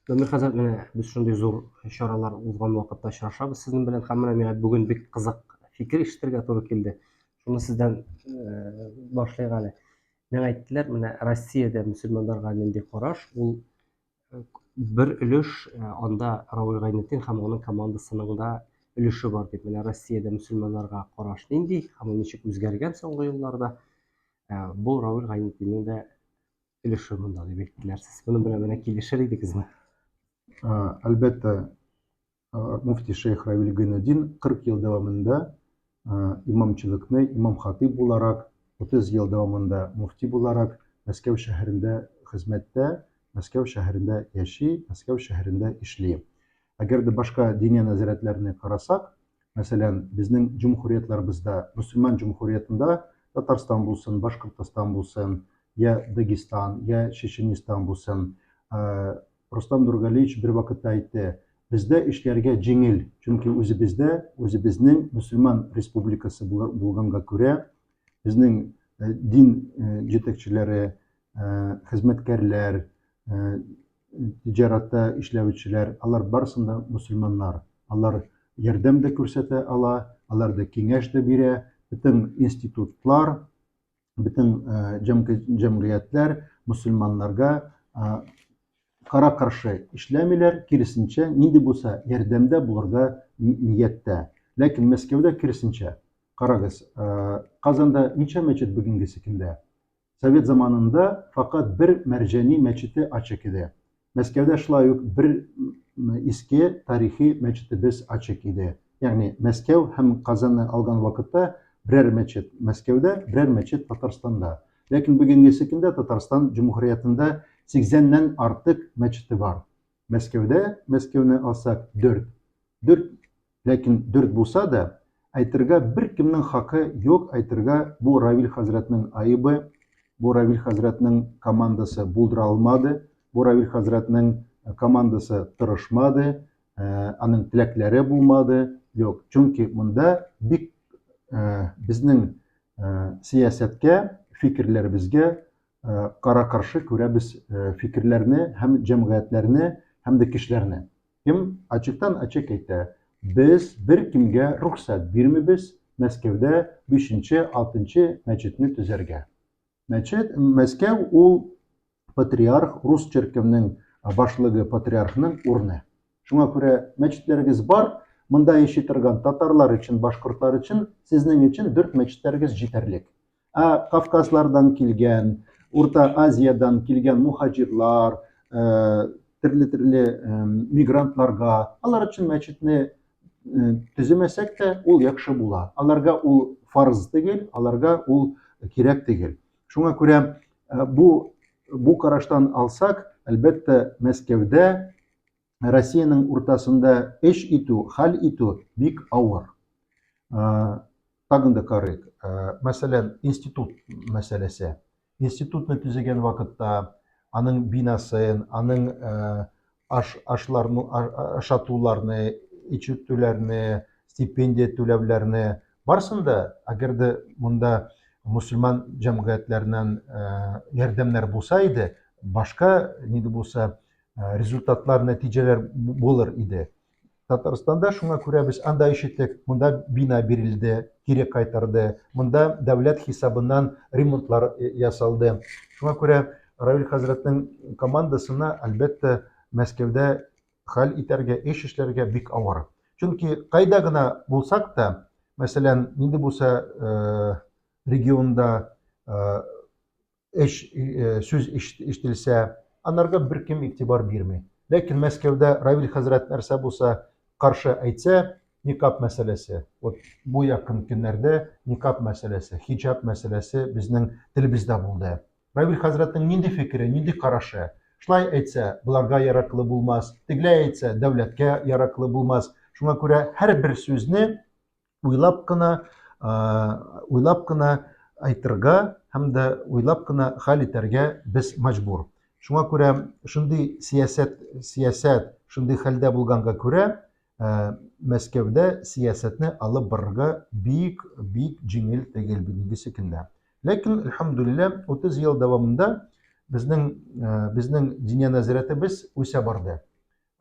Дамир хәзрәт, менә без шундый зур чаралар узган вакытта очрашабыз сезнең белән һәм менә миңа бүген бик кызык фикер ишетергә туры килде. Шуны сездән э, башлыйк әле. Миңа әйттеләр, менә Россиядә мөселманнарга нинди караш, ул э, бер өлеш э, анда Равил Гайнетдин һәм аның командасының да өлеше бар дип. Менә Россиядә мөселманнарга караш нинди һәм ул ничек үзгәргән соңгы елларда. Бу Равил Гайнетдиннең дә өлеше монда дип әйттеләр. Сез моның белән менә килешер идегезме? Әлбәттә, муфти шейх Равил Гайнудин 40 ел дәвамында имамчылыкны имам хатыйб буларак, 30 ел дәвамында муфти буларак Мәскәү шәһәрендә хезмәттә, Мәскәү шәһәрендә яши, Мәскәү шәһәрендә эшли. Әгәр дә башка диния нәзарәтләрне карасак, Мәсәлән, безнең җөмһүриятләребездә, мөселман җөмһүриятендә Татарстан булсын, Башкортостан булсын, я Дагестан, я Чеченистан булсын, Рустам Нургалиевич бер вакытта әйтте, бездә эшләргә җиңел, чөнки үзебездә, үзебезнең мөселман республикасы булганга күрә, безнең дин җитәкчеләре, хезмәткәрләр, тиҗаратта эшләүчеләр, алар барысын да мөселманнар. Алар ярдәм дә күрсәтә ала, алар да киңәш дә бирә. Бөтен институтлар, бөтен җәмгыятьләр мөселманнарга кара-каршы эшләмиләр, киресенчә, нинди булса ярдәмдә булырга нияттә. Ләкин Мәскәүдә киресенчә. Карагыз, Казанда ничә мәчет бүгенгесе көндә? Совет заманында факат бер Мәрҗани мәчете ачык иде. Мәскәүдә шулай ук бер иске тарихи мәчетебез ачык иде. Ягъни Мәскәү һәм Казанны алган вакытта берәр мәчет Мәскәүдә, берәр мәчет Татарстанда. Ләкин бүгенгесе көндә Татарстан җөмһүриятендә сиксәннән артык мәчете бар. Мәскәүдә, Мәскәүне алсак, дүрт. Дүрт, ләкин дүрт булса да, әйтергә беркемнең хакы юк әйтергә, бу Равил хәзрәтнең аебы, бу Равил хәзрәтнең командасы булдыра алмады, бу Равил хәзрәтнең командасы тырышмады, аның теләкләре булмады. Юк, чөнки монда бик безнең сәясәткә, фикерләребезгә кара-каршы күрәбез фикерләрне һәм җәмгыятьләрне һәм дә кешеләрне. Кем ачыктан-ачык әйтә, без беркемгә рөхсәт бирмибез Мәскәүдә бишенче, алтынчы мәчетне төзәргә. Мәчет, Мәскәү ул патриарх, рус чиркәүнең башлыгы патриархның урыны. Шуңа күрә мәчетләрегез бар, монда яши торган татарлар өчен, башкортлар өчен, сезнең өчен дүрт мәчетләрегез җитәрлек. Ә Кавказлардан килгән, Урта Азиядән килгән мухаҗирлар, э, төрле-төрле э, мигрантларга, алар өчен мәчетне э, төземәсәк тә, ул яхшы була. Аларга ул фарз түгел, аларга ул кирәк түгел. Шуңа күрә бу бу караштан алсак, әлбәттә, Мәскәүдә Россиянең уртасында эш итү, хәл итү бик авыр. Тагын да карыйк. Мәсәлән, институт мәсьәләсе. Институтны төзегән вакытта аның бинасын, аның аш, ашларны, ашатуларны, ичүтүләрне, стипендия түләүләрне барысын да, әгәр дә монда мусульман җәмгыятьләреннән ярдәмнәр булса иде, башка нинди булса результатлар, нәтиҗәләр булыр иде. Татарстанда шуңа күрә без анда ишеттек, монда бина бирелде, кире кайтарды, монда дәүләт хисабыннан ремонтлар ясалды. Шуңа күрә Равил хәзрәтнең командасына, әлбәттә, Мәскәүдә хәл итәргә, эш эшләргә бик авыр. Чөнки кайда гына булсак та, мәсәлән, нинди булса регионда эш э, сүз ишетелсә, анарга беркем игътибар бирми. Ләкин Мәскәүдә Равил хәзрәт нәрсә булса каршы әйтсә, никаб мәсьәләсе. Вот бу якын көннәрдә никаб мәсьәләсе, хиҗаб мәсьәләсе безнең телебездә булды. Равил хәзрәтнең нинди фикере, нинди карашы? Шулай әйтсә, боларга яраклы булмас, тегеләй әйтсә, дәүләткә яраклы булмас. Шуңа күрә һәрбер сүзне уйлап кына уйлап кына әйтергә һәм дә уйлап кына хәл итәргә без мәҗбүр. Шуңа күрә шундый сәясәт сәясәт шундый хәлдә булганга күрә Мәскәүдә сәясәтне алып барырга бик бик җиңел түгел бүгенгесе көндә. Ләкин әлхәмдүлилләһ 30 ел дәвамында безнең безнең диния нәзарәтебез үсә барды.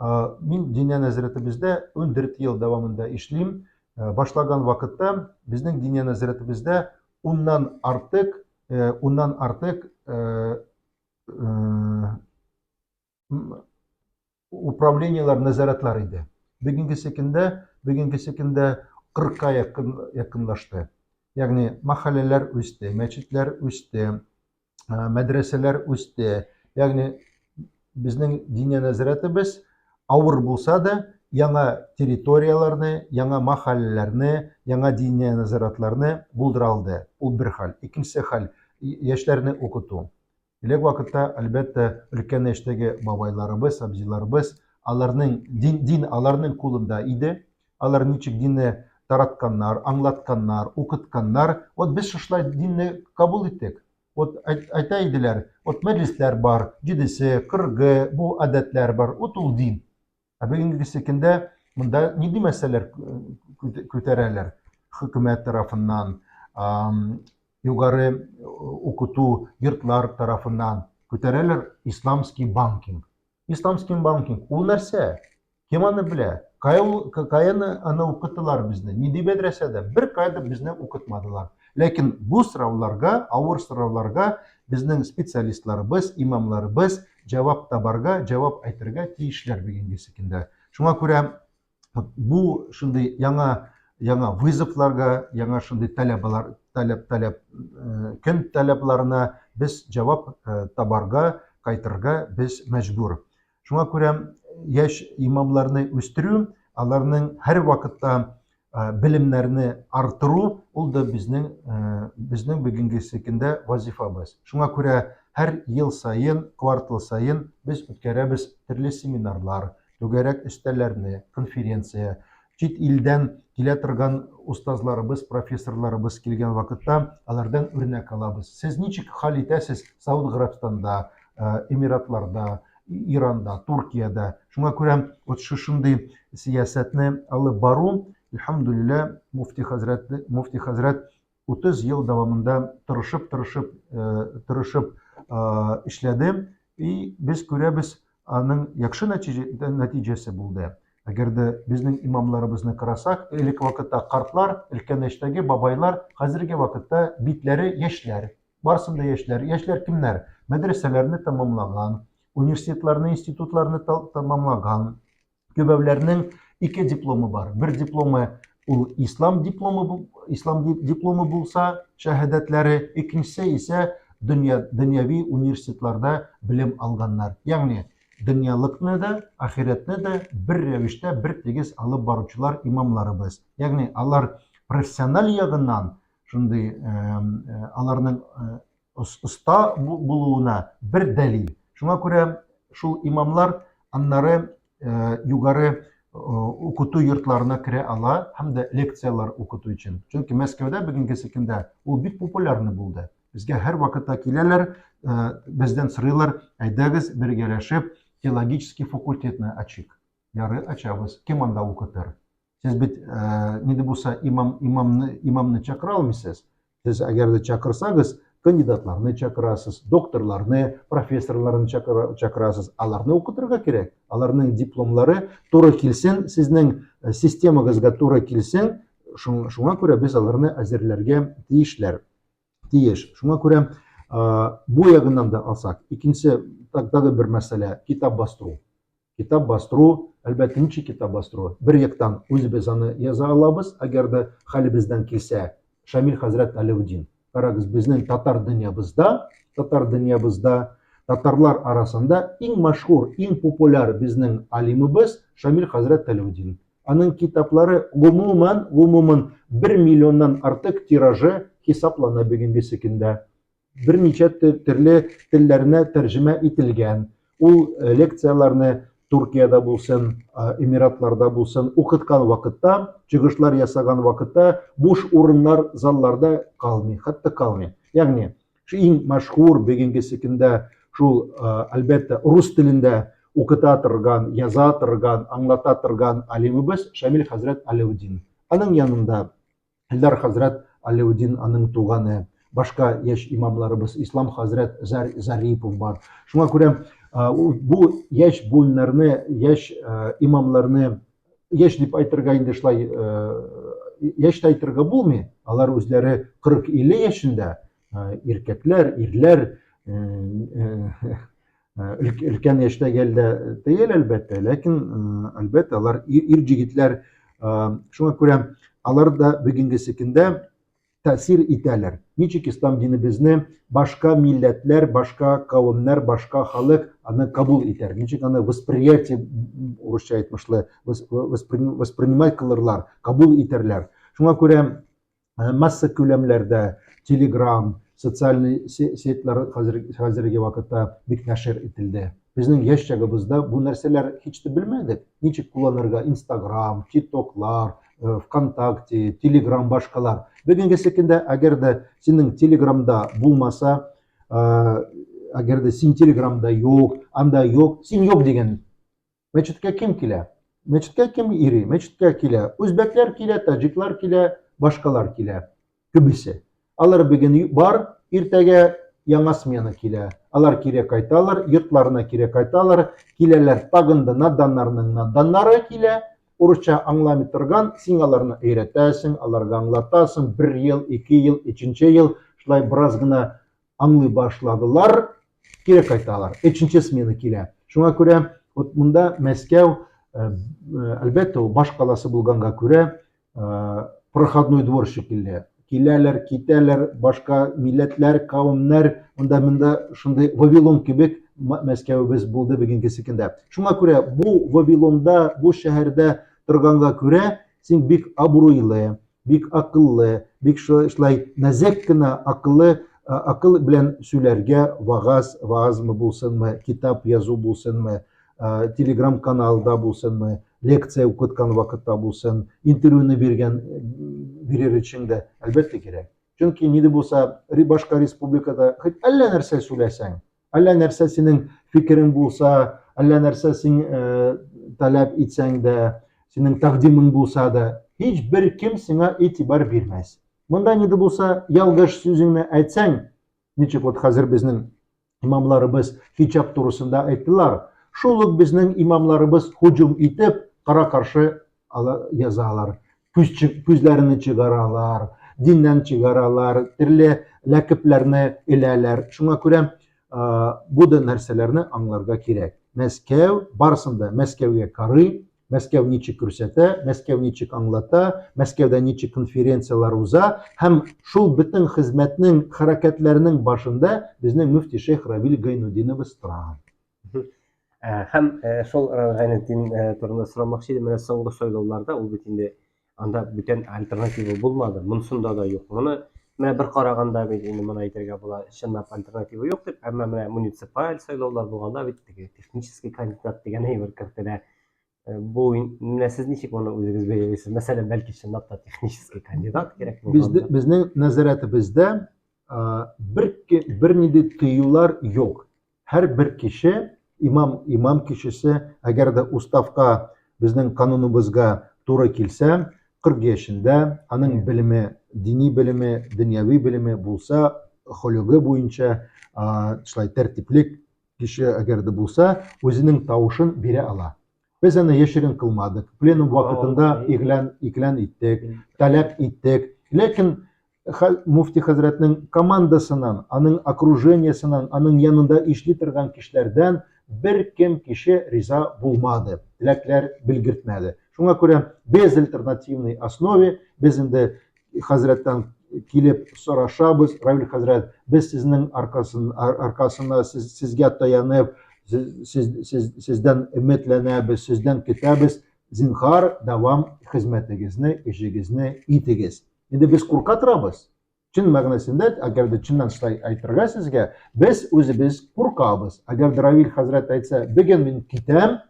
Мин Диния нәзарәтебездә 14 ел дәвамында эшлим. Башлаган вакытта безнең Диния нәзарәтебездә уннан артык, уннан артык управлениеләр, нәзарәтләр иде. Бүгенгесе көндә, бүгенгесе көндә 40-ка якын, якынлашты. Ягъни мәхәлләләр үсте, мәчетләр үсте, мәдрәсәләр үсте. Ягъни безнең диния нәзарәтебез авыр булса да, яңа территорияләрне, яңа махалләләрне, яңа диния нәзарәтләрне булдыра алды. Ул бер хәл. Икенче хәл, яшьләрне укыту. Элек вакытта, әлбәттә, өлкән яшьтәге бабайларыбыз, абзыйларыбыз, аларның дин, дин аларның кулында иде. Алар ничек динне таратканнар, аңлатканнар, укытканнар. Вот без шушылай динне кабул иттек. Вот әйтә иделәр, вот мәҗлесләр бар, җидесе, кыргы, бу гадәтләр бар. Вот ул дин. Ә бүгенгесе көндә монда нинди мәсьәләләр күтәрәләр? Хөкүмәт тарафыннан, югары укыту йортлар тарафыннан күтәрәләр исламский банкинг. Исламский банкинг ул нәрсә? Кем аны белә? Кая ул каяны аны укыттылар безне? Нинди мәдрәсәдә? Бер кая да безне укытмадылар. Ләкин бу сорауларга, авыр сорауларга безнең специалистларыбыз, имамларыбыз җавап табарга, җавап әйтергә тиешләр бүгенгесе көндә. Шуңа күрә бу шундый яңа яңа вызовларга, яңа шундый таләпләр, таләп, таләп, э, көн таләпләренә без җавап э, табарга, кайтырга без мәҗбүр. Шуңа күрә яшь имамларны үстерү, аларның һәрвакытта белемнәрне арттыру, ул да безнең безнең бүгенгесе көндә вазифабыз. Шуңа күрә һәр ел саен, квартал саен без үткәрәбез төрле семинарлар, түгәрәк өстәлләрне, конференция. Чит илдән килә торган остазларыбыз, профессорларыбыз килгән вакытта алардан үрнәк алабыз. Сез ничек хәл итәсез Сауд Гарәбстанда, Эмиратларда, Иранда, Туркиядә. Шуңа күрә вот шушындый сәясәтне алып бару, әлхәмдүлилләһ, муфти хәзрәт, муфти хәзрәт 30 ел дәвамында тырышып, тырышып, тырышып эшләде. И без күрәбез, аның яхшы нәтиҗәсе булды. Әгәр дә безнең имамларыбызны карасак, элек вакытта картлар, өлкән яшьтәге бабайлар, хәзерге вакытта битләре яшьләр. Барысын да яшьләр. Яшьләр кемнәр? Мәдрәсәләрне тәмамлаган, университетларны, институтларны тәмамлаган. Күбәүләрнең ике дипломы бар. Бер дипломы ул ислам дипломы, ислам дипломы булса, шәһадәтләре, икенчесе исә дөнья, дөньяви университетларда белем алганнар. Ягъни дөньялыкны да, ахирәтне дә бер рәвештә, бер тигез алып баручылар имамларыбыз. Ягъни алар профессиональ ягыннан шундый аларның оста булуына бер дәлил. Шуңа күрә шул имамлар аннары югары укыту йортларына керә ала һәм дә лекцияләр укыту өчен. Чөнки Мәскәүдә бүгенгесе көндә ул бик популярный булды. Безгә һәр вакытта киләләр, бездән сорыйлар, әйдәгез бергәләшеп теологический факультетны ачыйк. Ярый, ачабыз. Кем анда укытыр? Сез бит э, нинди булса имам имамны имамны чакыра алмыйсыз. Сез әгәр дә чакырсагыз, кандидатларны чакырасыз, докторларны, профессорларны чакырасыз. Аларны укытырга кирәк. Аларның дипломлары туры килсен, сезнең э, системагызга туры килсен. Шуңа күрә без аларны әзерләргә тиешләр. Тиеш. Шуңа күрә э, бу ягыннан да алсак, икенче тагы бер мәсьәлә китап бастыру. Китап бастыру, әлбәттә, ничек китап бастыру? Бер яктан үзебез аны яза алабыз, әгәр дә хәлебездән килсә. Шамил хәзрәт Аләүдин. Карагыз, безнең татар дөньябызда, татар дөньябызда, татарлар арасында иң мәшһүр, иң популяр безнең алимыбыз Шамил хәзрәт Аләүдин. Аның китаплары гомумән, гомумән 1 миллионнан артык тиражы хисаплана бүгенгесе көндә. Берничә төрле телләренә тәрҗемә ителгән. Ул э, лекцияләрне Туркиядә булсын, э, Эмиратларда булсын укыткан вакытта, чыгышлар ясаган вакытта буш урыннар залларда калмый, хәтта калмый. Ягъни иң мәшһүр бүгенгесе көндә шул, э, әлбәттә, рус телендә укыта торган, яза торган, аңлата торган алимыбыз Шамил хәзрәт Аләүдин. Аның янында Эльдар хәзрәт Аләүдин аның туганы, башка яшь имамларыбыз Ислам хәзрәт Зарипов бар. Шуңа күрә Бу яшь буыннарны, яшь имамларны, яшь дип әйтергә инде шулай, яшь тә әйтергә булмый, алар үзләре 40-50 яшендә, иркәкләр, ирләр, өлкән яшьтәге әлдә түгел, әлбәттә, ләкин, әлбәттә, алар ир җегетләр, шуңа күрә алар да бүгенгесе көндә тәэсир итәләр. Ничек ислам динебезне башка милләтләр, башка кавемнәр, башка халык аны кабул итәр? Ничек аны восприятие, урысча әйтмешле, воспринимать кылырлар, кабул итәрләр. Шуңа күрә масса күләмләрдә Telegram, социальный сетьлар хәзерге вакытта бик нәшер ителде. Безнең яшь чагыбызда бу нәрсәләр һич тә белмәдек. Ничек кулланырга Instagram, TikToклар, ВКонтакте, Телеграм, башкалар. Бүгенгесе көндә, әгәр дә синең Телеграмда булмаса, әгәр дә син Телеграмда юк, анда юк, син юк дигән. Мәчеткә кем килә? Мәчеткә кем йөри? Мәчеткә килә. Үзбәкләр килә, таҗиклар килә, башкалар килә. Күбесе. Алар бүген бар, иртәгә яңа смена килә. Алар кире кайталар, йортларына кире кайталар, киләләр тагын да наданнарның наданнары килә, урысча аңламый торган, син аларны өйрәтәсең, аларга аңлатасың, бер ел, ике ел, өченче ел, шулай бераз гына аңлый башладылар, кире кайталар. Өченче смена килә. Шуңа күрә вот монда Мәскәү, әлбәттә, ул баш каласы булганга күрә, проходной двор шикелле. Киләләр, китәләр, башка милләтләр, кавемнәр, монда монда шундый Вавилон кебек Мәскәвебез булды бүгенгесе көндә. Шуңа күрә бу Вавилонда, бу шәһәрдә торганга күрә, син бик абруйлы, бик акыллы, бик шулай нәзек кенә акыллы, акыл белән сөйләргә вагаз, ваазмы булсынмы, китап язу булсынмы, телеграм каналда булсынмы, лекция укыткан вакытта булсын, интервьюны биргән бирер өчен дә әлбәттә кирәк. Чөнки ни дә булса башка республикада хоть әллә нәрсә сөйләсәң, әллә нәрсә синең фикерең булса, әллә нәрсә син таләп итсәң дә, синең тәкъдимең булса да, һич бер кем сиңа игътибар бирмәс. Монда ни дә булса ялгыш сүзеңне әйтсәң, ничек вот хәзер безнең имамларыбыз хиҗаб турысында әйттеләр, шул ук безнең имамларыбыз һуҗум итеп, кара-каршы язалар, күз күзләрен чыгаралар, диннән чыгаралар, төрле ләкепләрне эләләр. Шуңа күрә бу да нәрсәләрне аңларга кирәк. Мәскәү барысын да Мәскәүгә карый, Мәскәү ничек күрсәтә, Мәскәү ничек аңлата, Мәскәүдә ничек конференцияләр уза һәм шул бөтен хезмәтнең, хәрәкәтләрнең башында безнең мөфти шейх Равил Гайнутдиновыз тора. Һәм шул Равил Гайнутдин турында сорамакчы идем. Менә соңгы сайлауларда ул бит инде анда бүтән альтернатива булмады. Монсында да юк. Моны менә бер караганда бит инде моны әйтергә була, чынлап альтернатива юк дип, әмма менә муниципаль сайлаулар булганда бит теге технический кандидат дигән әйбер кертелә. Бу менә сез ничек моны үзегез бәялисез? Мәсәлән, бәлки чынлап та технический кандидат кирәк булгандыр. Безнең нәзарәтебездә бер бернинди тыюлар юк. Һәрбер кеше, имам, имам кешесе, әгәр дә уставка, безнең кануныбызга туры килсә, 40 яшендә, аның белеме, дини белеме, дөньяви белеме булса, холыгы буенча, шулай тәртипле кеше әгәр дә булса, үзенең тавышын бирә ала. Без аны яшерен кылмадык. Пленум вакытында игълан, игълан иттек, таләп иттек. Ләкин муфти хәзрәтнең командасыннан, аның окружениесеннән, аның янында эшли торган кешеләрдән бер кем кеше риза булмады, теләкләр белгертмәде. Шуңа күрә без альтернативной основе без инде хәзрәттән килеп сорашабыз, Равил хәзрәт, без сезнең аркасын, аркасына сез, сезгә таянып, сез, сез, сездән өметләнәбез, сездән көтәбез, зинһар, дәвам хезмәтегезне, эшегезне итегез. Инде без курка торабыз. Чын мәгънәсендә, әгәр дә чыннан шулай әйтергә сезгә, без үзебез куркабыз. Әгәр дә Равил хәзрәт әйтсә, бүген мин китәм,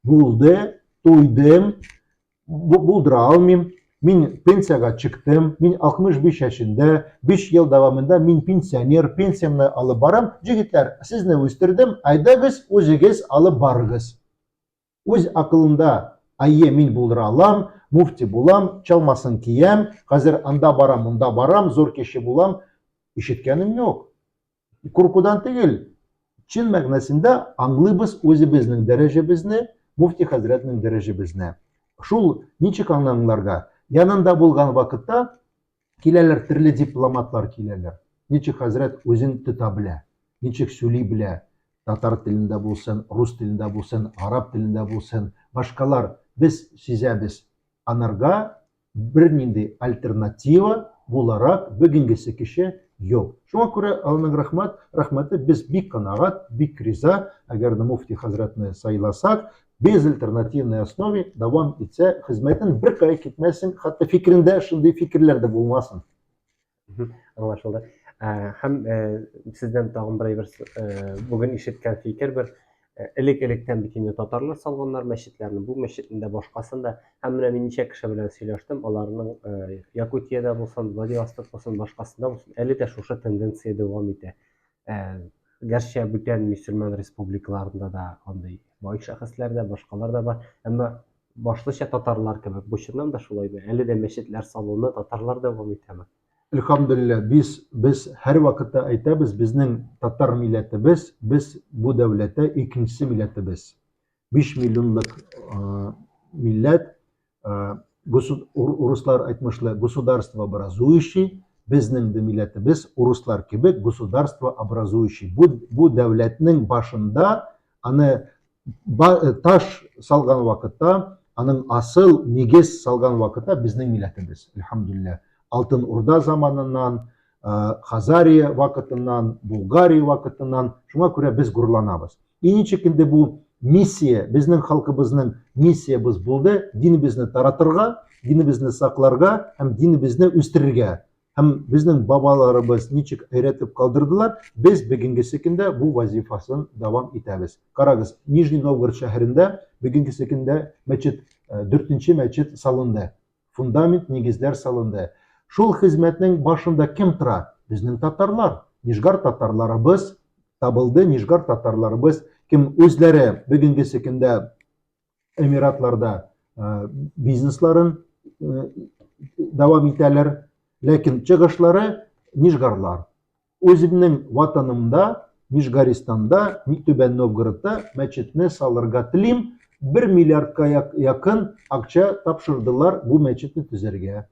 булды, туйдым, булдыра алмыйм, мин пенсиягә чыктым, мин 65 яшендә, 5 ел дәвамында мин пенсионер, пенсиямне алып барам. Җегетләр, сезне үстердем, әйдәгез, үзегез алып барыгыз. Үз акылында, әйе, мин булдыра алам, муфти булам, чалмасын киям, хәзер анда барам, монда барам, зур кеше булам. Ишеткәнем юк. Куркудан түгел. чын мәгънәсендә аңлыйбыз үзебезнең дәрәҗәбезне, муфти хәзрәтнең дәрәҗәбезне. Шул ничек аны аңларга? Янында булган вакытта киләләр төрле дипломатлар киләләр. Ничек хәзрәт үзен тота белә, ничек сөйли белә, татар телендә булсын, рус телендә булсын, араб телендә булсын, башкалар без сизәбез. Анарга бернинди альтернатива буларак бүгенгесе кеше юк. Шуңа күрә Алланың рәхмәт, рәхмәте без бик канәгать, бик риза, әгәр дә муфти хәзрәтне сайласак, без альтернативной основе дәвам итсә, хезмәтен беркая китмәсен, хәтта фикерендә шундый фикерләр дә булмасын. Аңлашылды. Һәм сездән тагын бер әйбер бүген ишеткән фикер бер элек-электән бит инде татарлар салганнар мәчетләрне, бу мәчетне дә, башкасын да. Һәм менә мин ничә кеше белән сөйләштем, аларның Якутиядә булсын, Владивосток булсын, башкасында булсын, әле дә шушы тенденция дәвам итә. Гәрчә бүтән мөселман республикаларында да андый бай шәхесләр дә, башкалар да бар, әмма башлыча татарлар кебек. Бу чыннан да шулаймы? Әле дә мәчетләр салуны татарлар дәвам итәме? Әлхәмдүлилләһ, без, без һәрвакытта әйтәбез, безнең татар милләтебез, без бу дәүләттә икенче милләтебез. 5 миллионлык милләт, урыслар әйтмешли, государство образующий, безнең дә милләтебез урыслар кебек государство образующий. Бу, бу дәүләтнең башында аны таш салган вакытта, аның асыл нигез салган вакытта безнең милләтебез, әлхәмдүлилләһ. Алтын Урда заманыннан, Хазария вакытыннан, Булгария вакытыннан, шуңа күрә без горурланабыз. И ничек инде бу миссия, безнең халкыбызның миссиябез булды, динебезне таратырга, динебезне сакларга һәм динебезне үстерергә. Һәм безнең бабаларыбыз ничек өйрәтеп калдырдылар, без бүгенгесе көндә бу вазифасын дәвам итәбез. Карагыз, Нижний Новгород шәһәрендә бүгенгесе көндә мәчет, э, дүртенче мәчет салынды. Фундамент, нигезләр салынды. Шул хезмәтнең башында кем тора? Безнең татарлар. Нижгар татарларыбыз табылды, Нижгар татарларыбыз, кем үзләре бүгенгесе көндә Эмиратларда бизнесларын дәвам итәләр, ләкин чыгышлары нижгарлар. Үземнең ватанымда, Нижгаристанда, Түбән Новгородта мәчетне салырга телим. 1 миллиардка якын акча тапшырдылар бу мәчетне төзергә.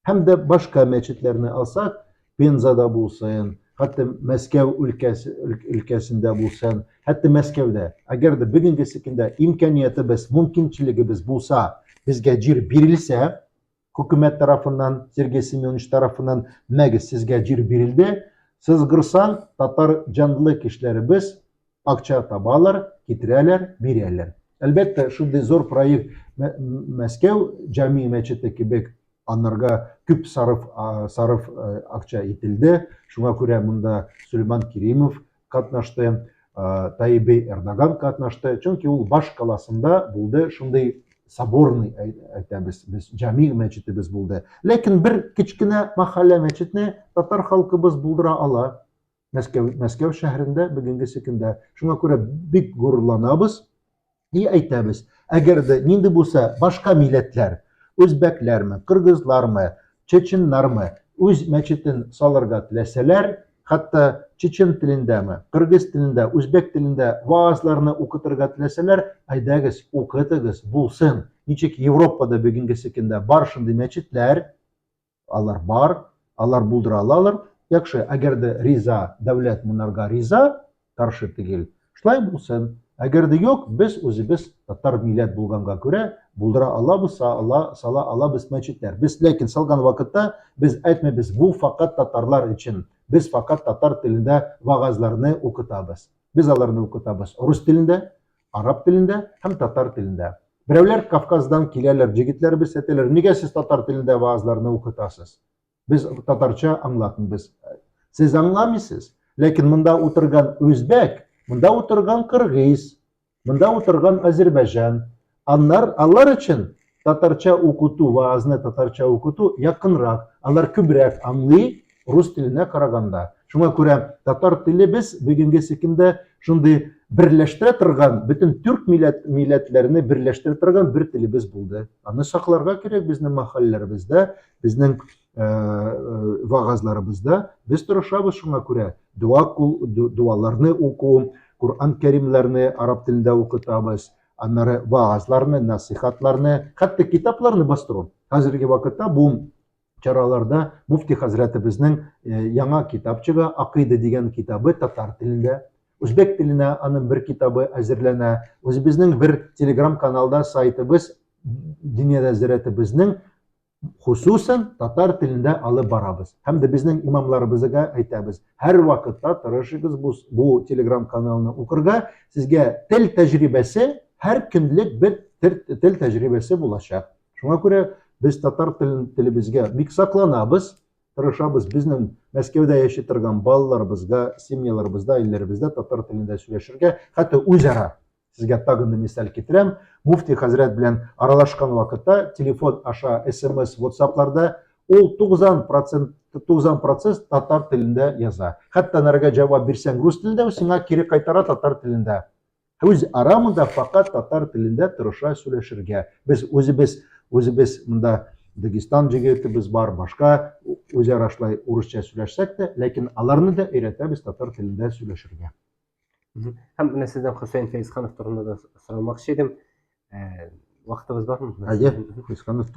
Һәм дә башка мәчетләрне алсак, Пензада булсын, хәтта Мәскәү өлкәсе, өлкәсендә булсын, хәтта Мәскәүдә. Әгәр дә бүгенгесе көндә имканиятебез, мөмкинчелегебез булса, безгә җир бирелсә, хөкүмәт тарафыннан, Сергей Семенович тарафыннан, мәгез, сезгә җир бирелде, сызгырсаң, татар җанлы кешеләребез акча табалар, китерәләр, бирәләр. Әлбәттә, шундый зур проект Мәскәү җами мәчете кебек анарга күп сарыф сарыф акча ителде. Шуңа күрә монда Сөлейман Керимов катнашты, Таибей Эрдоган катнашты. Чөнки ул баш каласында булды шундый соборный әйтәбез без җами мәчетебез булды. Ләкин бер кечкенә мәхәллә мәчетне татар халкыбыз булдыра ала. Мәскәү, Мәскәү шәһәрендә бүгенгесе көндә. Шуңа күрә бик горурланабыз и әйтәбез, әгәр дә нинди булса башка милләтләр, үзбәкләрме, кыргызлармы, чеченнармы үз мәчетен салырга теләсәләр, хәтта чечен телендәме, кыргыз телендә, үзбәк телендә ваазларны укытырга теләсәләр, әйдәгез, укытыгыз, булсын. Ничек Европада бүгенгесе көндә бар шундый мәчетләр, Алар бар, алар булдыра алалар. Яхшы, әгәр дә риза, дәүләт монарга риза, каршы түгел. Шулай булсын. Әгәр дә юк, без үзебез татар милләт булганга күрә булдыра алабыз, сала, сала алабыз мәчетләр. Без ләкин салган вакытта без әйтмибез, бу факат татарлар өчен. Без факат татар телендә вагазларны укытабыз. Без аларны укытабыз рус телендә, араб телендә һәм татар телендә. Берәүләр Кавказдан киләләр, җегетләребез әйтәләр, нигә сез татар телендә ваазларны укытасыз? Без татарча аңлатмыйбыз. Сез аңламыйсыз, ләкин монда утырган үзбәк, монда утырган кыргыз, монда утырган азербайҗан, аннар алар өчен татарча укыту, ваазны татарча укыту якынрак, алар күбрәк аңлый рус теленә караганда. Шуңа күрә татар телебез бүгенгесе көндә шундый берләштерә торган, бөтен түрк милләт, милләтләрне берләштерә торган бер телебез булды. Аны сакларга кирәк безнең мәхәлләләребездә, безнең вагазларыбызда без тырышабыз шуңа күрә дуа дуаларны уку, Коръән Кәримләрне араб телендә укытабыз, аннары вагазларны, насыйхатларны, хәтта китапларны бастыру. Хәзерге вакытта бу чараларда муфти хәзрәтебезнең яңа китап чыга, Акыйда дигән китабы татар телендә. Үзбәк теленә аның бер китабы әзерләнә. Үзебезнең бер телеграм каналда сайтыбыз Диния нәзарәтебезнең хусусан татар телендә алып барабыз. Һәм дә безнең имамларыбызга әйтәбез, һәр вакытта тырышыгыз бу, бу телеграм каналны укырга, сезгә тел тәҗрибәсе һәр көнлек бер тел тәҗрибәсе булачак. Шуңа күрә без татар телен телебезгә бик сакланабыз, тырышабыз безнең Мәскәүдә яши торган балаларыбызга, семьяларыбызда, илләребездә татар телендә сөйләшергә, хәтта үзара Сезгә тагын да мисал китерәм. Муфти хәзрәт белән аралашкан вакытта телефон аша SMS, WhatsApp-ларда ул 90% 90% татар телендә яза. Хәтта нарга җавап бирсәң рус телендә, ул сиңа кире кайтара татар телендә. Үз ара монда факат татар телендә тырыша сөйләшергә. Без үзебез үзебез монда Дагестан җегетебез бар, башка үзара шулай урысча сөйләшсәк тә, ләкин аларны да өйрәтәбез татар телендә сөйләшергә. Һәм менә сездән Хөсәен Фәйзханов турында да сорамакчы идем. Э, вакытыбыз бармы? Әйе, Фәйзханов,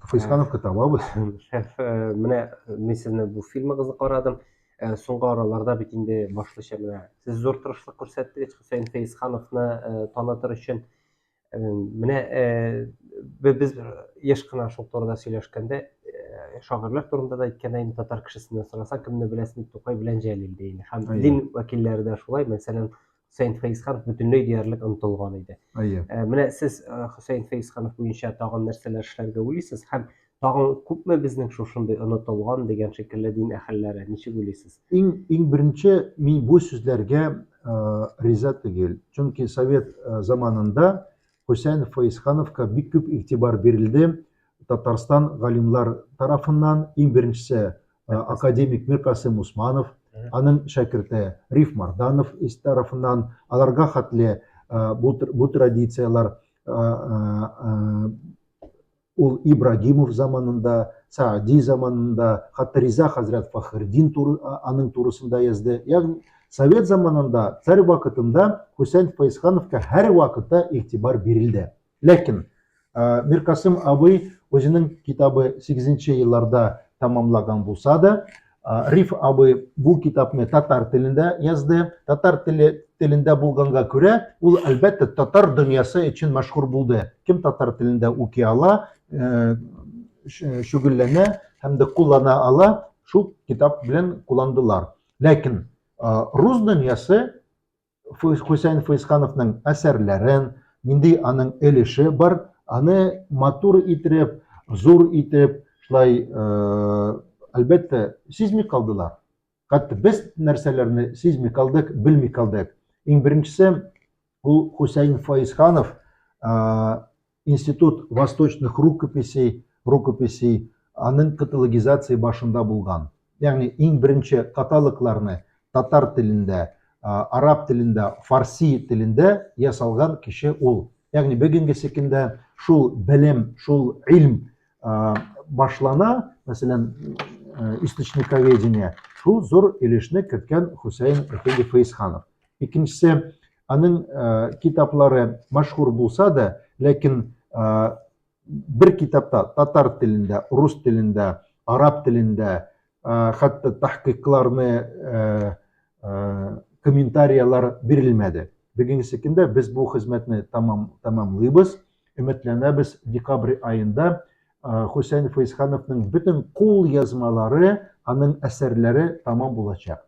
Фәйзхановка табабыз. Шәф, э, менә мин сезне бу фильмыгызны карадым. Э, соңгы араларда бит инде башлыча менә сез зур тырышлык күрсәттегез Хөсәен Фәйзхановны танытыр өчен. Менә без еш кына шул турыда сөйләшкәндә, шагыйрьләр турында да әйткәндә, инде татар кешесеннән сорасаң, кемне беләсең дип, Тукай белән Җәлил ди инде. Һәм дин вәкилләре дә шулай, мәсәлән, Хөсәен Фәйзханов бөтенләй диярлек онытылган иде. Әйе. Менә сез Хөсәен Фәйзханов буенча тагын нәрсәләр эшләргә уйлыйсыз һәм тагын күпме безнең шушындый онытылган дигән шикелле дин әһелләре, ничек уйлыйсыз? Иң иң беренче мин бу сүзләргә риза түгел. Чөнки совет заманында Хөсәен Фәйзхановка бик күп игътибар бирелде Татарстан галимлар тарафыннан. Иң беренчесе академик Миркасым Усманов, аның шәкерте Риф Марданов тарафыннан. Аларга хәтле бу, бу традицияләр Ул Ибрагимов заманында, Саади заманында, хәтта Риза хәзрәт Фәхреддин туры, аның турысында язды. Ягъни совет заманында, царь вакытында Хөсәен Фәйзхановка һәр вакытта игътибар бирелде. Ләкин Миркасым абый үзенең китабы 8 елларда тәмамлаган булса да, Риф абый бу китапны татар телендә язды. Татар теле телендә булганга күрә, ул әлбәттә татар дөньясы өчен мәшһүр булды. Кем татар телендә укый ала, шөгыльләнә һәм дә куллана ала, шул китап белән кулландылар. Ләкин рус дөньясы Хөсәен Фәйзхановның әсәрләрен, нинди аның өлеше бар, аны матур итеп, зур итеп, шулай, әлбәттә, сизми калдылар. Хәтта без нәрсәләрне сизми калдык, белми калдык. Иң беренчесе, ул Хөсәен Фәйзханов Институт восточных рукописей, рукописей аның каталогизация башында булган. Ягъни иң беренче каталогларны татар телендә, араб телендә, фарси телендә ясалган кеше ул. Ягъни бүгенгесе көндә шул белем, шул илм башлана, мәсәлән, источниковедение, шул зур өлешне керткән Хусейн әфәнде Фәйзханов. Икенчесе, аның китаплары мәшһүр булса да, ләкин бер китапта татар телендә, рус телендә, араб телендә, хәтта тәхкыйкларны комментарияләр бирелмәде. Бүгенге көндә без бу хезмәтне тамам тәмамлыйбыз. Өметләнәбез, декабрь аенда Хөсәен Фәйзхановның бөтен кул язмалары, аның әсәрләре тамам булачак.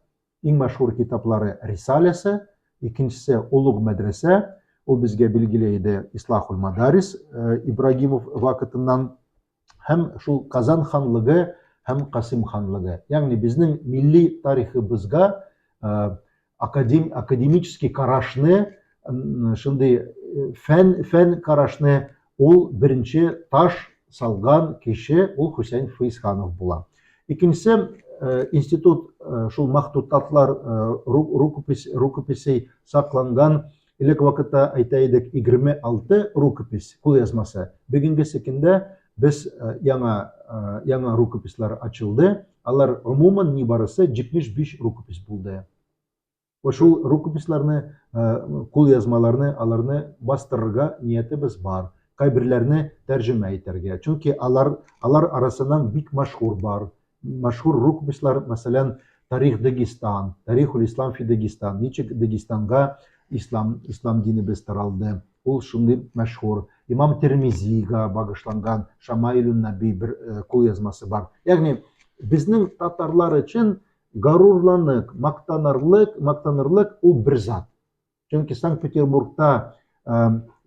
Иң мәшһүр китаплары Рисаләсе, икенчесе Олуг мәдрәсә, ул безгә билгеле иде Ислахул Мадарис э, Ибрагимов вакытыннан һәм шул Казан ханлыгы һәм Касым ханлыгы. Ягъни безнең милли тарихыбызга э, академ, академический карашны, шундый э, фән, фән карашны ул беренче таш салган кеше ул Хөсәен Фәйзханов була. Икенчесе э, институт э, шул махтутатлар рукопись рукописей сакланган элек вакытта әйтә идек 26 рукопись кулъязмасы. Бүгенгесе көндә Без яңа яңа рукописьлар ачылды. Алар гомумән нибарысы 75 рукопись булды. Вә шул рукописьларны, кулъязмаларны, аларны бастырырга ниятебез бар. Кайберләрне тәрҗемә итәргә. Чөнки алар, алар арасыннан бик мәшһүр бар. Мәшһүр рукописьлар, мәсәлән, Тарих Дагестан, Тарихул Ислам фи Дагестан, ничек Дагестанга ислам, ислам динебез таралды. Ул шундый мәшһүр. Имам Тирмизига багышланган Шамаилун Наби бер кулъязмасы бар. Ягъни безнең татарлар өчен Горурланык, мактанырлык, мактанырлык ул бер зат. Чөнки Санкт-Петербургта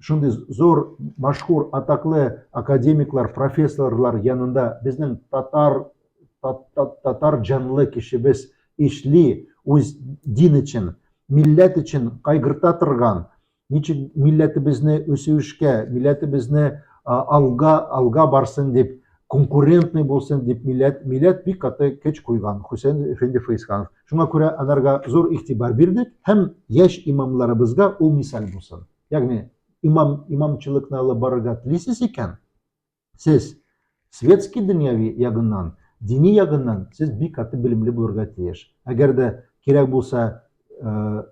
шундый зур, машһур, атаклы академиклар, профессорлар янында безнең татар татар җанлы кешебез эшли, үз дин өчен, милләт өчен кайгырта торган, ничек милләтебезне үсешкә, милләтебезне алга, алга барсын дип, конкурентный булсын дип милләт, милләт бик каты көч куйган Хөсәен әфәнде Фәйзханов. Шуңа күрә анарга зур игътибар бирдек һәм яшь имамларыбызга ул мисал булсын. Ягъни имам имамчылыкны алып барырга телисез икән, Сез светский дөньяви ягыннан, дини ягыннан сез бик каты белемле булырга тиеш. Әгәр дә кирәк булса, э,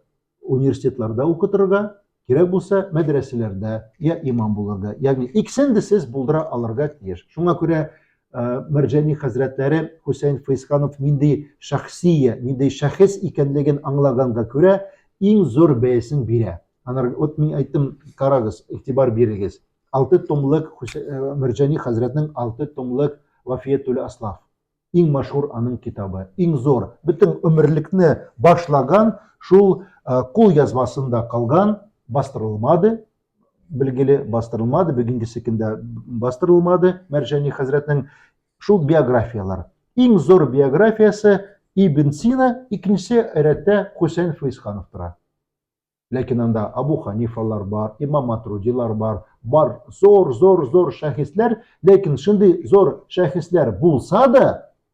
университетларда укытырга, кирәк булса, мәдрәсәләрдә я имам булырга. Ягъни икесен дә сез булдыра алырга тиеш. Шуңа күрә э, Мәрҗани хәзрәтләре Хөсәен Фәйзханов нинди шәхсия, нинди шәхес икәнлеген аңлаганга күрә, иң зур бәясен бирә. Анар, вот мин әйттем, карагыз, игътибар бирегез. Алты томлык Мәрҗани хәзрәтнең алты томлык Вафиятул Аслаф. Иң мәшһүр аның китабы, иң зур. Бөтен өмерлекне башлаган шул кул язмасында калган, бастырылмады, билгеле, бастырылмады, бүгенгесе көндә бастырылмады Мәрҗани хәзрәтнең шул биографияләр. Иң зур биографиясе Ибн Сина, икенчесе рәттә Хөсәен Фәйзханов тора. Ләкин анда Абу Ханифалар бар, Имам Матрудилар бар, бар зор, зор, зор шәхесләр, ләкин шундый зор шәхесләр булса да,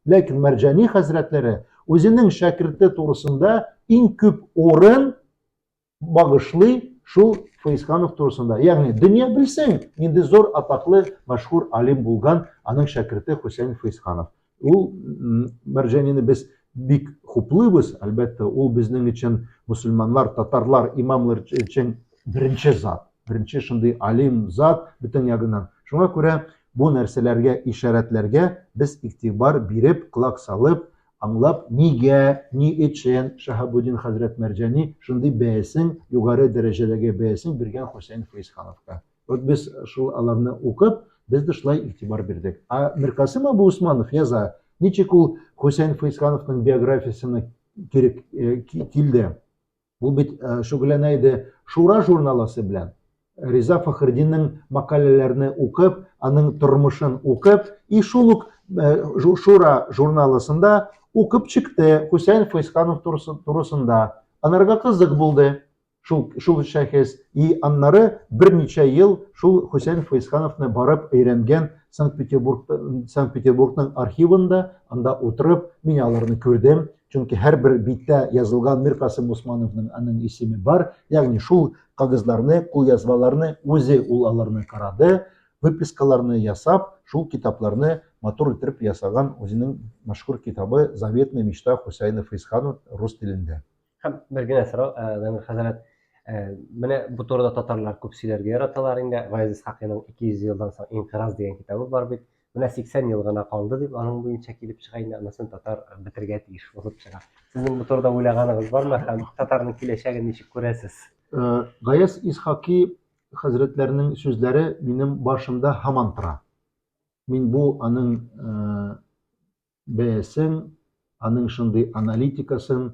ләкин Мәрҗани хәзрәтләре үзенең шәкерте турысында иң күп урын багышлый шул Фәйзханов турысында. Ягъни дөнья белсен, нинди зур атаклы, мәшһүр алим булган аның шәкерте Хөсәен Фәйзханов. Ул Мәрҗанины без бик хуплыйбыз, әлбәттә, ул безнең өчен мөселманнар, татарлар, имамлар өчен беренче зат, беренче шундый алим зат бөтен ягыннан. Шуңа күрә бу нәрсәләргә, ишарәтләргә без игътибар биреп, колак салып, аңлап, нигә, ни өчен Шаһабуддин хәзрәт Мәрҗани шундый бәясен, югары дәрәҗәдәге бәясен биргән Хөсәен Фәйзхановка. Вот без шул аларны укып, без дә шулай игътибар бирдек. А Миркасым Абу Усманов яза, ничек ул Хөсәен Фәйзхановның биографиясенә кирәк э, килде. Ул бит э, шөгыльләнә иде Шура журналасы белән. Риза Фахретдинның мәкаләләрне укып, аның тормышын укып, и шул ук э, Шура журналысында укып чыкты Хөсәен Фәйзханов турысында. Анарга кызык булды. Шул, шул шәхес. И аннары берничә ел шул Хөсәен Фәйзхановны барып өйрәнгән Санкт-Петербург, Санкт-Петербургның архивында, анда утырып, мин аларны күрдем. Чөнки һәрбер биттә язылган Миркасым Усмановның аның исеме бар. Ягъни шул кагызларны, кулъязмаларны үзе ул аларны карады, выпискаларны ясап, шул китапларны матур итеп ясаган үзенең мәшһүр китабы Заветная мечта Хусайна Фәйзханова рус телендә. Һәм бер генә сорау, э, Дамир хәзрәт, э, менә бу турыда татарлар күп сөйләргә яраталар инде. Гаяз Исхакыйның 200 елдан соң инкыйраз дигән китабы бар бит. Менә 80 ел гына калды дип, аның буенча килеп чыга инде, анысын татар бетергә тиеш булып чыга. Сезнең бу турыда уйлаганыгыз бармы һәм татарның киләчәген ничек күрәсез? Э, Гаяз Исхаки хәзрәтләренең сүзләре минем башымда һаман тора. Мин бу аның бәясен, аның шундый аналитикасын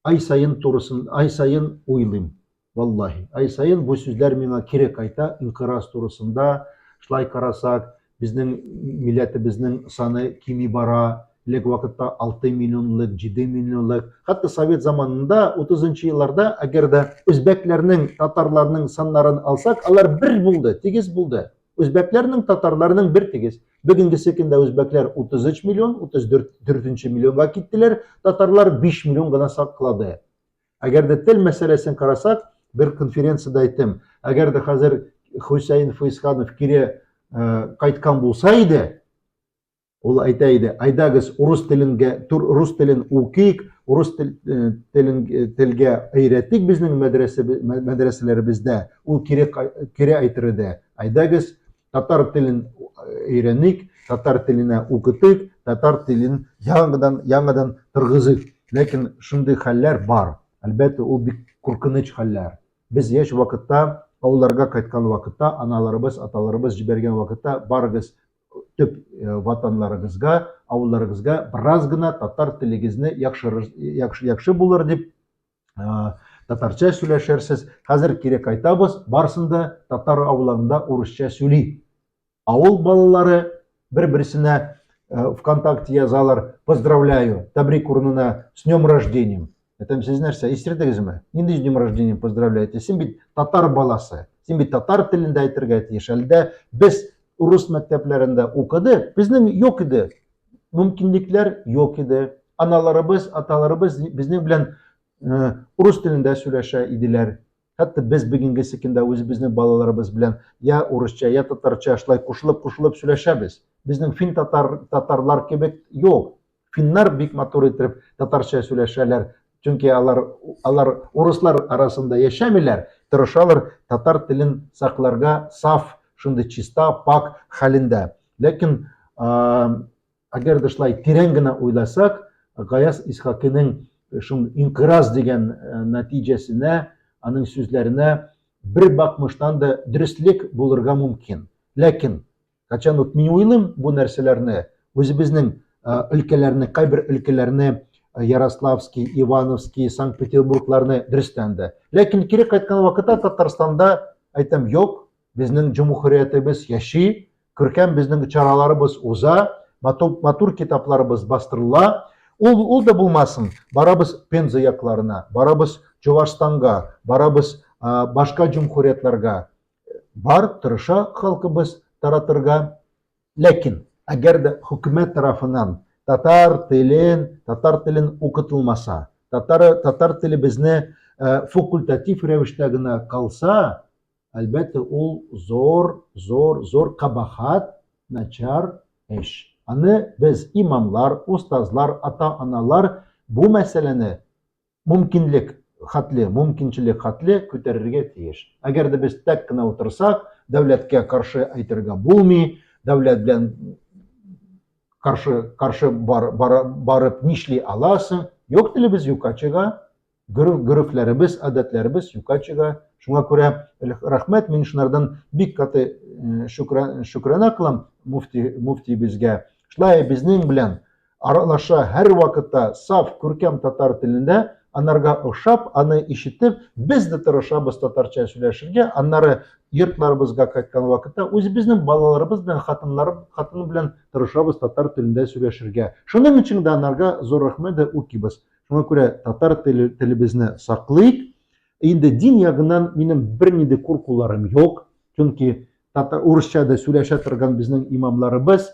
ай саен турысын, ай саен уйлыйм. Валлаһи, ай саен бу сүзләр миңа кире кайта, инкыраз турысында, шулай карасак, безнең милләтебезнең саны кими бара, элек вакытта 6 миллионлык, 7 миллионлык. Хәтта совет заманында, 30 елларда, әгәр дә үзбәкләрнең, татарларның саннарын алсак, алар бер булды, тигез булды. Үзбәкләрнең, татарларның бер тигез. Бүгенгесе көндә үзбәкләр 33 миллион, 34 миллионга киттеләр, татарлар 5 миллион гына саклады. Әгәр дә тел мәсьәләсен карасак, бер конференциядә әйттем, әгәр дә хәзер Хөсәен Фәйзханов кире кайткан булса иде, ул әйтә иде, әйдәгез урыс теленгә, рус телен укыйк, урыс тел, телен телгә өйрәтик безнең мәдрәсә мәдрәсәләребездә. Ул кире кире әйтер иде. Әйдәгез татар телен өйрәник, татар теленә укытыйк, татар телен яңадан яңадан торгызыйк. Ләкин шундый хәлләр бар. Әлбәттә, ул бик куркыныч хәлләр. Без яшь вакытта, авылларга кайткан вакытта, аналарыбыз, аталарыбыз җибәргән вакытта, барыгыз төп ватанларыгызга, авылларыгызга бераз гына татар телегезне яхшырыр, яхшы, яхшы булыр дип татарча сөйләшерсез. Хәзер кире кайтабыз, барсын да татар авылларында урысча сөйли. Авыл балалары бер-берсенә ВКонтакте язалар, поздравляю, тәбрик урынына, с днем рождением. Әйтәм, сез нәрсә, исердегезме? Нинди с днем рождением поздравляете? Син бит татар баласы, син бит татар телендә әйтергә тиеш. Әлдә без урыс мәктәпләрендә укыдык, безнең юк иде. Мөмкинлекләр юк иде. Аналарыбыз, аталарыбыз безнең белән урыс телендә сөйләшә иделәр. Хәтта без бүгенгесе көндә үзебезнең балаларыбыз белән я урысча, я татарча шулай кушылып-кушылып сөйләшәбез. Безнең фин татар, татарлар кебек юк. Финнар бик матур итеп татарча сөйләшәләр. Чөнки алар алар урыслар арасында яшәмиләр, тырышалар татар телен сакларга саф, шундый чиста, пак хәлендә. Ләкин Әгәр дә шулай тирән генә уйласак, Гаяз Исхакыйның шул инкыйраз дигән нәтиҗәсенә, аның сүзләренә бер бакмыштан да дөреслек булырга мөмкин. Ләкин качан ук мин уйлыйм бу нәрсәләрне, үзебезнең өлкәләрне, кайбер өлкәләрне Ярославский, Ивановский, Санкт-Петербургларны дөрестән дә. Ләкин кире кайткан вакытта Татарстанда әйтәм, юк, безнең җөмһүриятебез яши, Күркәм безнең чараларыбыз уза, матур, матур китапларыбыз бастырыла. Ул, ул да булмасын, барабыз Пенза якларына, барабыз Чувашстанга, барабыз башка җөмһүриятләргә. Бар, тырыша халкыбыз таратырга. Ләкин, әгәр дә хөкүмәт тарафыннан татар телен, татар телен укытылмаса, татар, татар телебезне факультатив рәвештә генә калса, Әлбәттә, ул зур, зур, зур кабахат, начар эш. Аны без, имамлар, остазлар, ата-аналар бу мәсьәләне мөмкинлек хәтле, мөмкинчелек хәтле күтәрергә тиеш. Әгәр дә без тәк кенә утырсак, дәүләткә каршы әйтергә булмый, дәүләт белән каршы каршы бар, бар, барып нишли аласың? Юк, телебез юкка чыга. Гореф, горефләребез, гадәтләребез юкка чыга. Шуңа күрә рәхмәт, мин шунардан бик каты шөкран, шөкрана кылам муфти, муфтиебезгә. Шулай безнең белән аралаша һәр вакытта саф, күркәм татар телендә, анарга ошап, аны ишетеп, без дә тырышабыз татарча сөйләшергә, аннары йортларыбызга кайткан вакытта үзебезнең балаларыбыз белән, хатыннар, хатын белән тырышабыз татар телендә сөйләшергә. Шуның өчен дә анарга зур рәхмәт дә укыйбыз. Шуңа күрә татар теле, телебезне саклыйк. Инде дин ягыннан минем бернинди куркуларым юк. Чөнки татар урысча да сөйләшә торган безнең имамларыбыз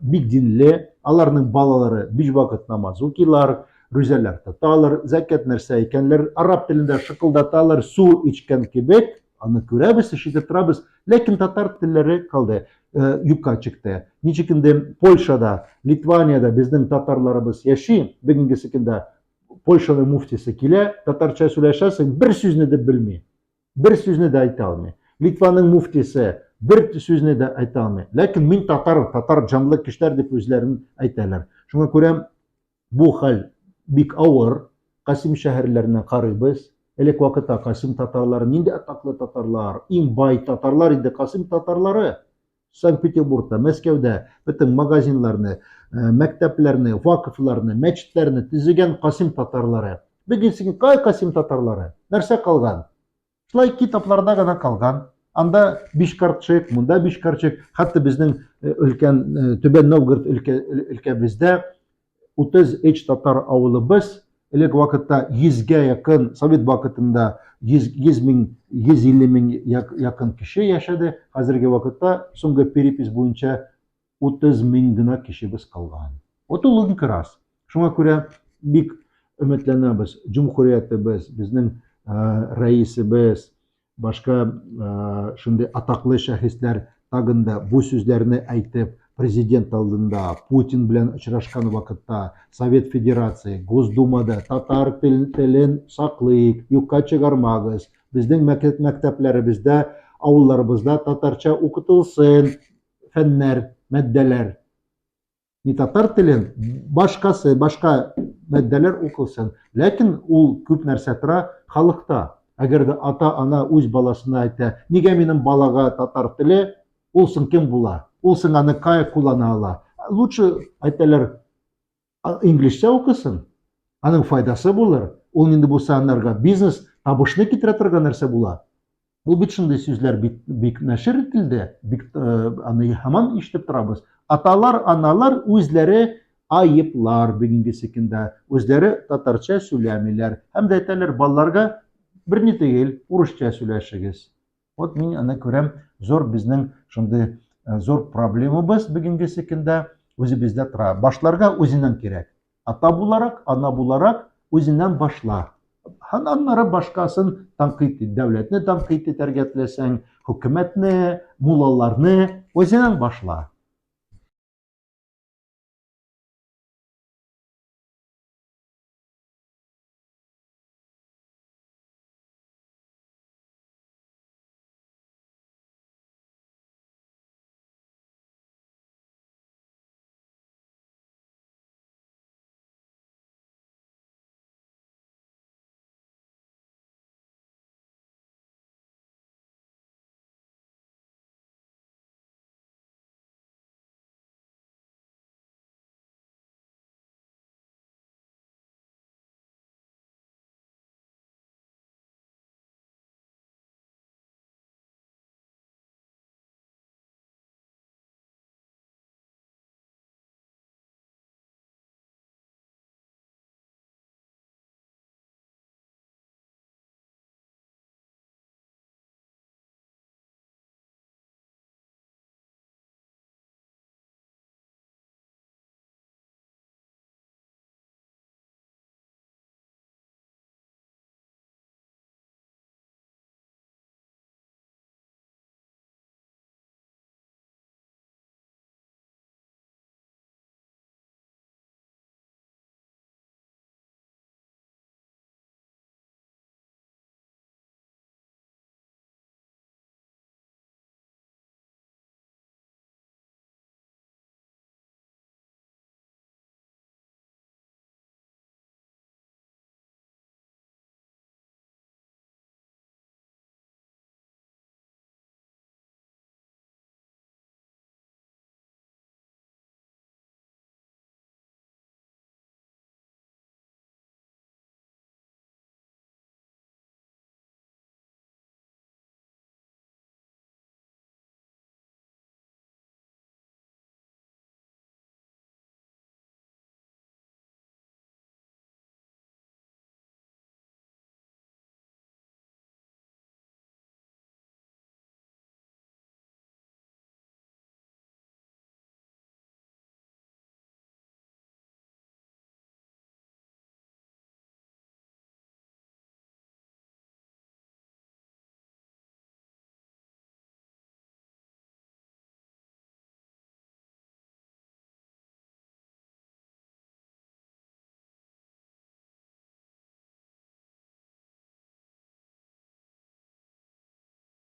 бик динле, аларның балалары биш вакыт намаз укыйлар, рүзәләр тоталар, зәкят нәрсә икәнләр, араб телендә шыкылдаталар, су эчкән кебек, аны күрәбез, ишетеп торабыз. Ләкин татар телләре калды, юкка чыкты. Ничек инде Польшада, Литваниядә безнең татарларыбыз яши, бүгенгесе көндә Польшаның муфтисе килә, татарча сөйләшәсең, бер сүзне дә белми. Бер сүзне дә әйтә алмый. Литваның муфтисе бер сүзне дә әйтә алмый. Ләкин мин татар, татар җанлы кешеләр дип үзләрен әйтәләр. Шуңа күрә Бу хәл бик авыр. Касим шәһәрләренә карыйбыз. Элек вакытта Касим татарлары нинди атаклы татарлар, иң бай татарлар иде Касим татарлары. Санкт-Петербургта, Мәскәүдә бөтен магазинларны, мәктәпләрне, вакыфларны, мәчетләрне төзегән Касим татарлары. Бүген син кай Касим татарлары? Нәрсә калган? Шулай китапларда гына калган. Анда биш карчык, монда биш карчык. Хәтта безнең өлкән Түбән Новгород өлкә өлкәбездә 33 татар авылыбыз элек вакытта 100гә якын, совет вакытында 100 100 мең, 150 мең якын кеше яшәде. Хәзерге вакытта соңгы перепись буенча 30 мең генә кешебез калган. Вот ул инкыраз. Шуңа күрә бик өметләнәбез, җөмһүриятебез, безнең рәисебез, башка шундый атаклы шәхесләр тагын да бу сүзләрне әйтеп, президент алдында, Путин белән очрашкан вакытта, Совет Федерации, Госдумада татар телен саклыйк, юкка чыгармагыз, безнең мәктәпләребездә, авылларыбызда татарча укытылсын фәннәр, матдәләр. Не татар телен, башкасы, башка матдәләр укылсын. Ләкин ул күп нәрсә тора халыкта. Әгәр дә ата-ана үз баласына әйтә, нигә минем балага татар теле, ул соң кем була? Ул соң аны кая куллана ала? Лучше әйтәләр, инглизчә укысын, аның файдасы булыр. Ул инде булса анарга бизнес, табышны китерә торган нәрсә була. Ул бит шундый сүзләр бик, бик нәшер ителде, бик э, аны һаман ишетеп торабыз. Аталар, аналар үзләре айыплар бүгенгесе көндә, үзләре татарча сөйләмиләр. Һәм дә әйтәләр, балаларга берни түгел, урысча сөйләшегез. Вот мин аны күрәм, зур безнең шундый э, зур проблемабыз бүгенгесе көндә үзебездә тора. Башларга үзеннән кирәк. Ата буларак, ана буларак үзеннән башла. Һәм аннары башкасын тәнкыйть ит, дәүләтне тәнкыйть итәргә теләсәң, хөкүмәтне, муллаларны үзеннән башла.